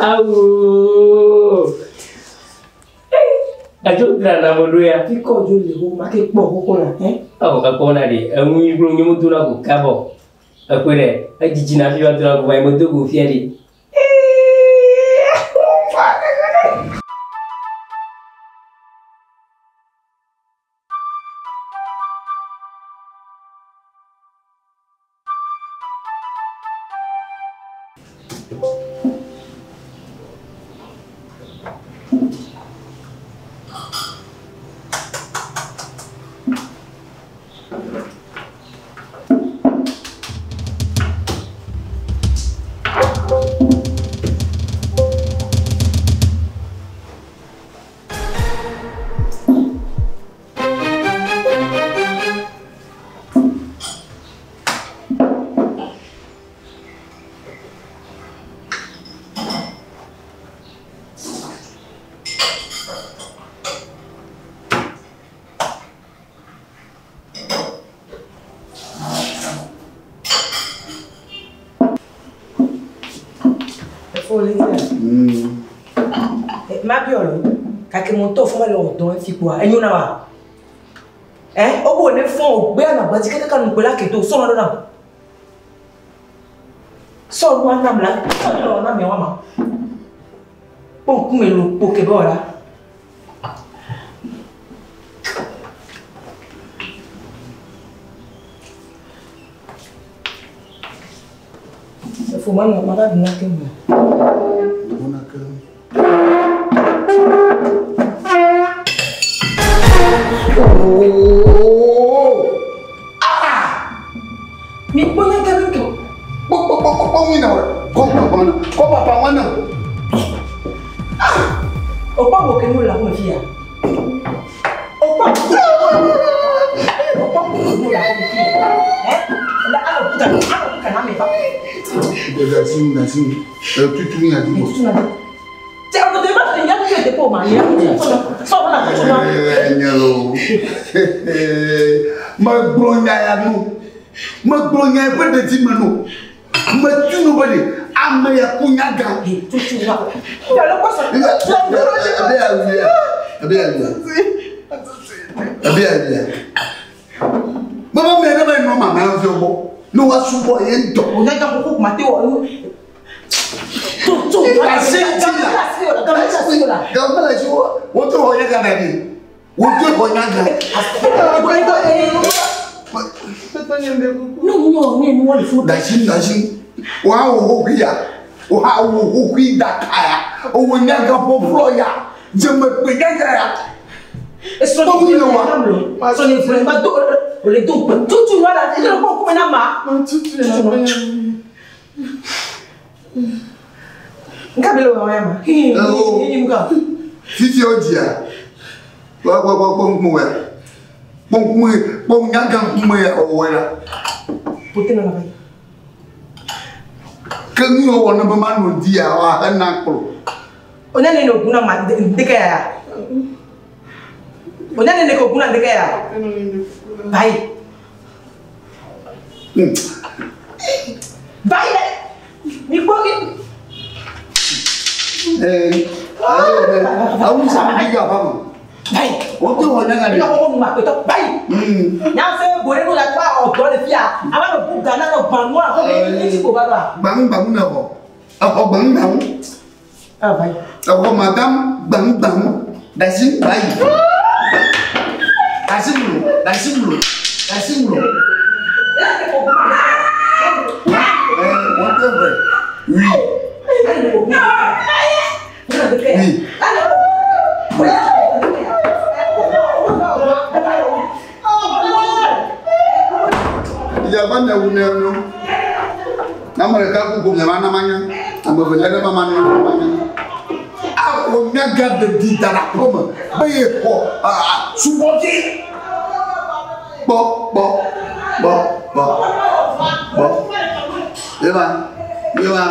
Awo. Edzo dzra na mo ɖo ya. Fi kɔ dzo le ho ma ke kpɔ xoxo la. Hein? Ɔ ekpɔ na ɖe enu yi gblɔ nye mo dona go kabɔ. Ekpɔe ɖe edzidzi na fi va dona go va yi medo go fia ɖe. Efo le ŋuti Ma biɔ lo. Kake mo tɔ fɔ le wɔ dɔn efi kpoa. Enyo na wa. Eh, obo ne fɔ o gbe ana gbadzi kaka nu gbe la keto sɔ na na. Sɔ nu anam la. Sɔ nu na mi wa ma. Kpɔ ŋkume lo kpo ke bɔ la. Efo ma nɔ ma va duna ke me. Mi kpɔ nya ke ke. Kpɔ kpɔ kpɔ kpɔ ŋui na wɔ. Kɔ papa na. Kɔ papa ŋua na. O kpɔ wo ke nu le aƒeme fia. O kpɔ o kpɔ wo ke nu le aƒeme fia. Eh? La alo kuka alo kuka na me va. Dasi dasi. Tutu nya di mo. Tẹ o de ma nya ke de po ma nya. Sọ na tutu na. Nye lo. Megblɔ nya ya nu. Megblɔ nya ƒe ɖeti me nu. Metu nu be ɖe ame ya ku nya gã. Tutu na. Ya lo kpɔ sọ. Ebe ya wia. Ebe ya wia. Ebe ya wia. Baba mi ne ba nɔ mama fi gbɔ. Ne wa subɔ ye ŋutɔ. O nya ga koko ma te wɔ nu. Tu tu. Asi ti la. Gama la si wo wo to xɔ nya gã ɖe. Wo to xɔ nya gã. No no ne nu wɔ le fu. Dasi dasi. Wa wo xoxi ya. Wa wo xoxi daka ya. Owó nya gã ƒoƒlɔ ya. Dzemekpe nya gã ya. Esɔ ni le wa. Sɔ ni fure ma do o le do gbe. Tutu wa la. Ile kpɔ kume na ma. Tutu na. Nka bele wa ya ma. Hello. Ni nka. Fifi o dzia. Kpɔ kpɔ kpɔ kpɔ ŋkume ya. Kpɔ ŋkume kpɔ nya gã ŋkume ya ɔwɔ ya. Pote na la ba. Ke nu yɔ wɔ ne be ma nɔ di ya wa hena kplɔ. O ne ne no guna ma ndeke ya. O ne ne ko guna ndeke ya. Bye. Bye. Mi kpɔ ki. Ee, ayi awu sa mi ga fa ma. Bye. O to wɔ nya gã Mi ɖe. kɔ ko nu ma petɔ. Bye. Nya se bore nu la tɔ ɔdɔ le fia. Aba no bu gana no gbanu a ko mi ti ko ba do a. Gbaŋu gbaŋu ne xɔ. Exɔ gbaŋu gbaŋu. Ah bye. Exɔ madam gbaŋu gbaŋu. Dasi bayi. Dasi ŋlɔ dasi ŋlɔ dasi ŋlɔ. Ee, wọ́n tẹ wẹ̀. Oui. Oui. Ìjàmbá mi ewu ne nu. Na ame ɖeka ku ko miava na manya. Ame evelia ɖe ma ma na manya. Awɔ nyaga ɖeɖi da ɖe aƒeme be ye xɔ subɔvi. Kpɔ kpɔ kpɔ kpɔ kpɔ. Yeba yeba.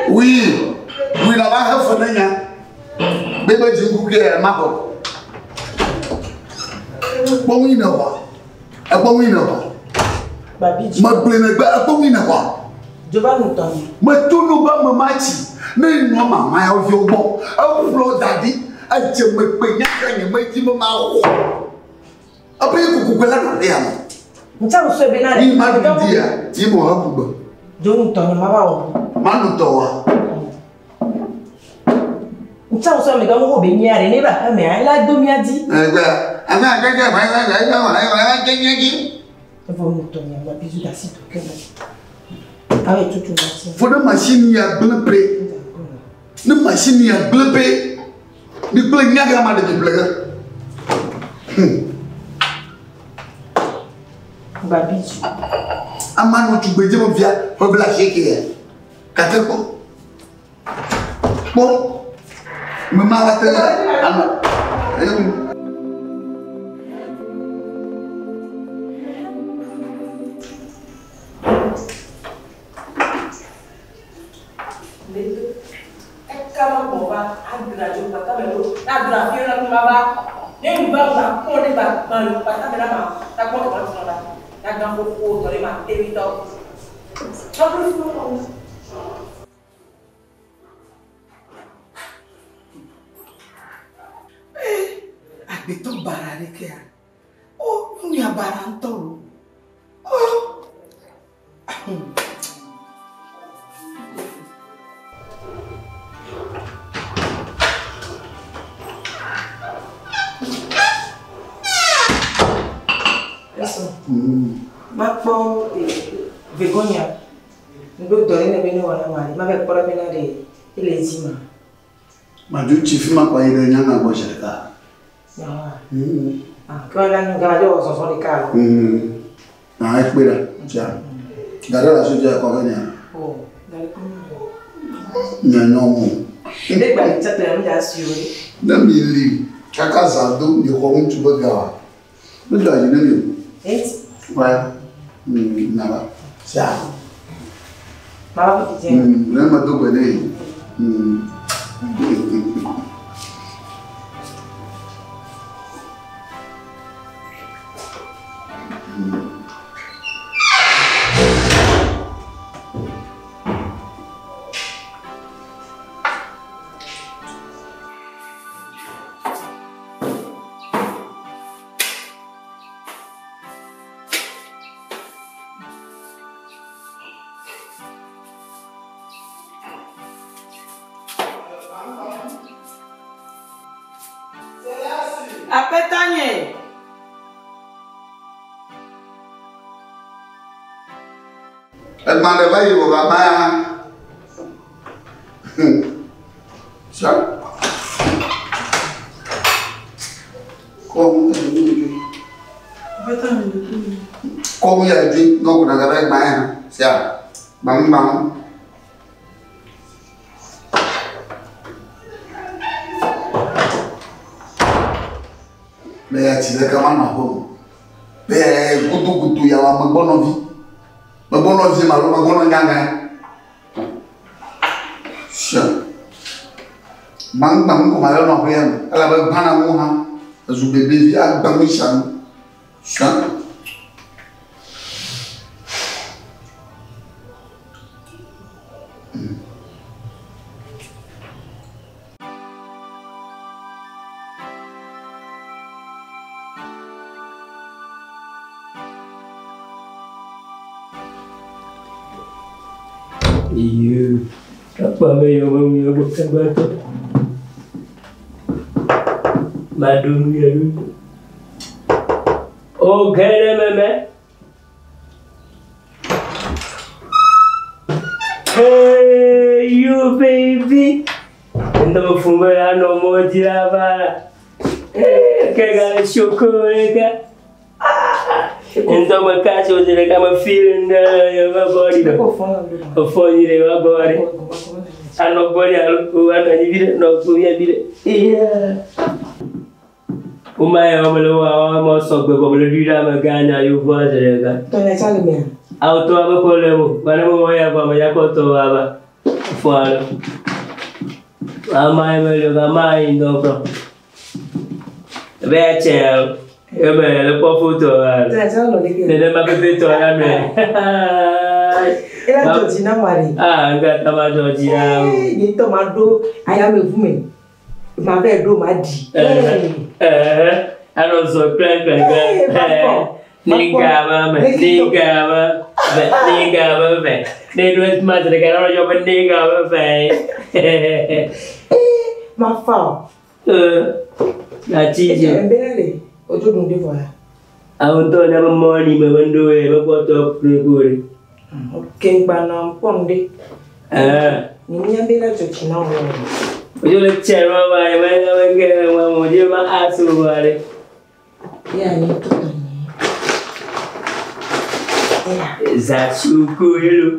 Oui oui la va he fe ne nya. Be be dziŋku ke ma xɔ. Kpɔ ŋui ne xɔ. Ekpɔ ŋui ne xɔ. Babi Megblẽ megbe ekpɔ ŋui ne xɔ. Dzova nu tɔ nye. Meto nu be ame matsi ne nɔ mama ya viwo gbɔ. Eƒlɔ da ɖi. Edze megbe nyaka nye medzi be maxɔ. Ebe ye kokoko la nɔ ɖe ya me. Ntsa wòsɔe be na Yi ma ɖu di ya, yi mo he ku gbe. Dzo nu tɔ nye ma va wɔ. Ma nu tɔ wa. Ntsa wòsɔe me dɔ wo be nyia ɖe ne va xemea ela do mía dzi. Egbe, ame akeke va va va va va va va nye dzi. Evɔ nu tɔ nye ma bizu da si to ke me. Awe tutu ma si. Fo ne machine ya gblẽ pe. Ne machine ya gblẽ pe. Mi kple nyaga ma ɖe mi ble ge. Gba bizu. Ama nɔ tugbedze me via ƒe bla asieke ya. Gake kpɔ. Kpɔ. Me ma va te anɔ. Eyi. Eka ma gbɔ va agra dzo kpata me lo. Na agra fi na ma va. Ne nu va ba kpɔ ne ba gba lo kpata me na ma. Ta kpɔ ke ma tɔ la. Na gã xoxo tɔ ne ma tevi tɔ. Tɔ fi ma. Agbetɔ bara ɖeke ya. O, nu ya bara ŋutɔ o. O. Eso. Makpɔ Begonia. Ŋɖo dɔ ɖe ne be ne wɔna ma ɖe. Ma be kpɔ ɖe be na ɖe ele dzi ma. Madu tsi fi ma kɔ yi ɖe nyanga gbɔ zi ɖeka. Nyawoa. Ah, ke la nu gala ɖe wɔ zɔzɔ ɖeka alo. Na ekpe ɖe tsia. Ga ɖe le asi tsia kɔ ke nya. O, gale kpɔ nu. Nya nyɔnu. Ne gba le tsɛtɛ nu dza si o ɖe. Ne mi li kaka zã do mi xɔ ŋutsu be ga wa. Mi do ayi ne mi o. Eti. Wa. Na va. Sia. Ma va fi dze. Ne me do gbe ne. Aƒetɔ nye. Egba ɖe va yi wò va ya. Sia. Kɔ ŋu Aƒetɔ nye le ku. Kɔ ŋu ya dzi nɔ ko ɖe va gba ya. Sia. Gbam gbam. Me ya tsi ɖeka ma nɔ aƒe me. Be gudugudu ya wa megbɔ nɔvi. Megbɔ nɔvi ma alo megbɔ nɔ nyanga. Sia. Gbam ko ma yɔ nɔ aƒe ya me. Elabe gbãna ŋu hã. Ezu bebevi agbam sia nu. Sia. Iyo. Kapa me yo me yo gbɔ kaba tɔ. Ma ɖo nu ya ɖo. O ge ɖe meme. Hey, you baby. Ndo fun be anɔ mɔ dzi ava. Hey, ke ga shoko ɖeka. Ŋutɔ me ka tso zi ɖeka me feel ŋɖe le yeƒe body me. Ko fɔ na do. Efɔ nyi ɖe wa gbɔ ɖe. Anɔ gbɔ ɖe alo o anɔ anyi vi ɖe nɔ gbɔ ya vi ɖe. Yeah. Woma ya wɔm le wa wɔm sɔgbe vɔ le ɖui ɖe ame gã nya yevoa zi ɖeka. Tɔ nye tsa le mea. Awutɔ abe kɔ le mo. Wa ne mewɔ ya vɔ ame ya kɔ tɔ wa va. Fɔ alo. Ama yi me le ama yi ŋdɔ kplɔ. Ebe ya tse ya o. Ebe le kpɔ foto wa. Tɔ nye tsa nɔ ɖeke. Nenema pɛpɛtɔ ya nɔe. Ela dzɔ dzi na wa ɖe. Ah, nga ma dzɔ dzi na wo. Nye ŋutɔ ma ɖo ayameʋu me. Ma va ɖo ma ɖi. Anɔ zɔ kple kple kple. Eh, makpɔ. Níga ma me, níga ma ve, níga ma ve. Ne ɖo ma zre ka nɔ yɔ be níga ma ve. Ma fa o. Ati dze. Ebe na le odzo dun de vɔ ya. Awo ŋutɔ ne be mɔli me be ŋɖo ye be kpɔtɔ kple ko ɖe. Ke ŋgba nɔ kpɔ nu ɖe. Ni mía be la dzɔ dzi na wo. Odzo le tse ma ma ye me me ke ma mo dzi ma asu ma ɖe. Ya ni tɔ tɔ ni. Ya. Zashuko yelo.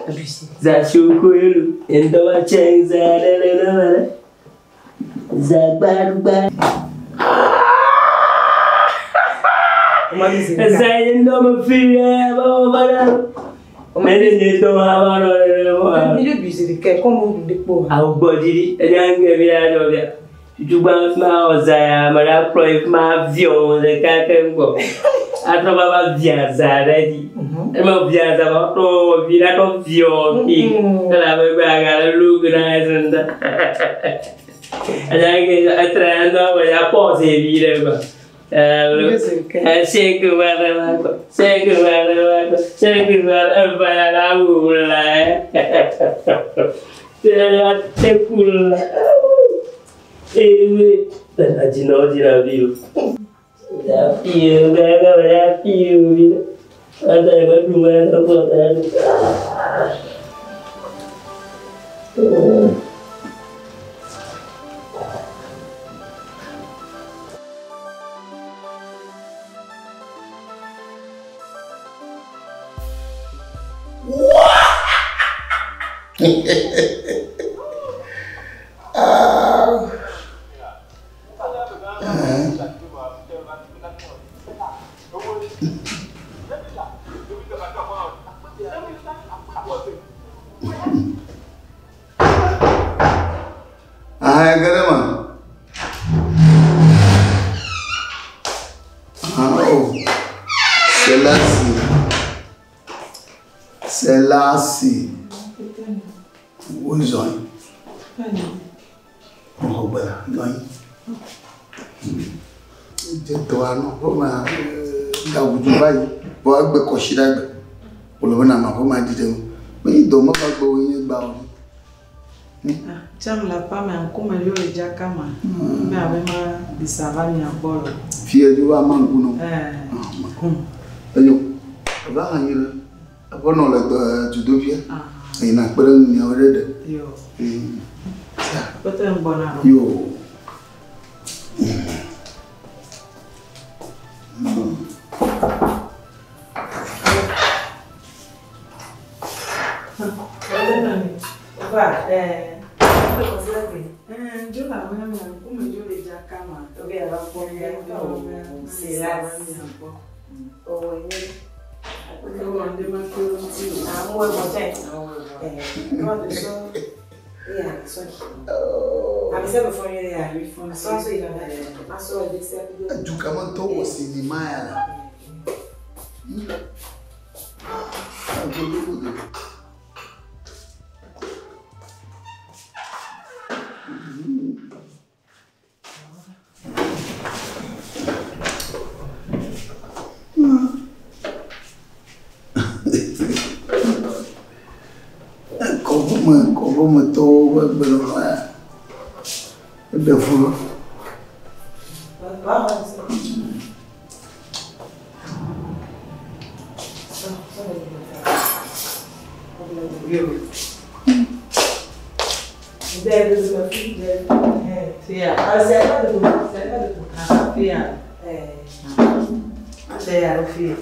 Abisi. Zashuko yelo. Ŋdɔ ma tse za ɖe ɖe ɖe ɖe. Zagbadugba. O ma mi zi ɖeka. Za ye ŋdɔ me fi ye ba ba ba ɖe. Me ɖe nye ŋdɔ ma ba ɖe ɖe ɖe ma. Mi ɖe bi zi ɖeka kɔ mo ɖu ɖe kpɔ. Awo gbɔ dzi ɖi enya ŋgɛ mi la dzɔ bia. Tutugba fi ma wɔ za ya ame ɖe akplɔ yi fi ma viɔ ɖeka keŋ gbɔ. Atrɔ va va via za ɖe dzi. Ema via za va trɔ vi la trɔ viɔ fi. Elabe gbe aga le lu na ese ŋutɔ. Enya ŋgɛ etre ŋdɔ wɔ ya pɔse vi ɖe gbɔ. Shake wa wa shake wa wa shake wa eva ya la wu la. Ya te kula. Ewe, ajina ojina vi o. Ya fi o, ga ga ya fi o vi. Ada ba du ma na ko ta. Ah, garama. Ah, oh. Selassie. Selassie. Wo zɔn. Ɔhɔ gbɛla nɔnyi. Dze dɔ anɔ ƒe ma gaʋudu va yi. Vɔ egbe kɔsi ɖe agbe. Wòle be nanɔ aƒe ma dzi ɖe ŋu. Menye dɔ me va gbɔ nye gba o. Tsam la pa me ŋkume yɔ le dzaka ma. Be abe ma ɖisa va mia gbɔ le. Fie dzo va ma ŋku nɔ. Enyo. Eva hã nyi ɖe. Eƒe nɔ le dɔ dzodoƒea. Eyina kpe ɖe ŋu miawo ɖe ɖe. Yo. Kpete ŋgbɔna ɖo. Yo. Va, Dzo la be mia ŋkume yɔ le dzaka ma. Obe ava kpɔ mia gbɔ. Selassie. Owó nye. Ewɔ ŋɖe ma ke wo ŋuti o. Amu ɛbɔ tɛ. Ɛɛ, de sɔ. Ya, sɔ. Abi sɛ bɛ fɔ nyere ya. Asɔ aso yi nana. Asɔ ɛdi sɛ. Edukametɔ wɔ sinima ya la. Agodogodo. Kɔƒeme kɔƒemetɔwo ƒe gbenɔnɔ ya eɖe fu. Fia. Fia. Ate ya ɖo fie.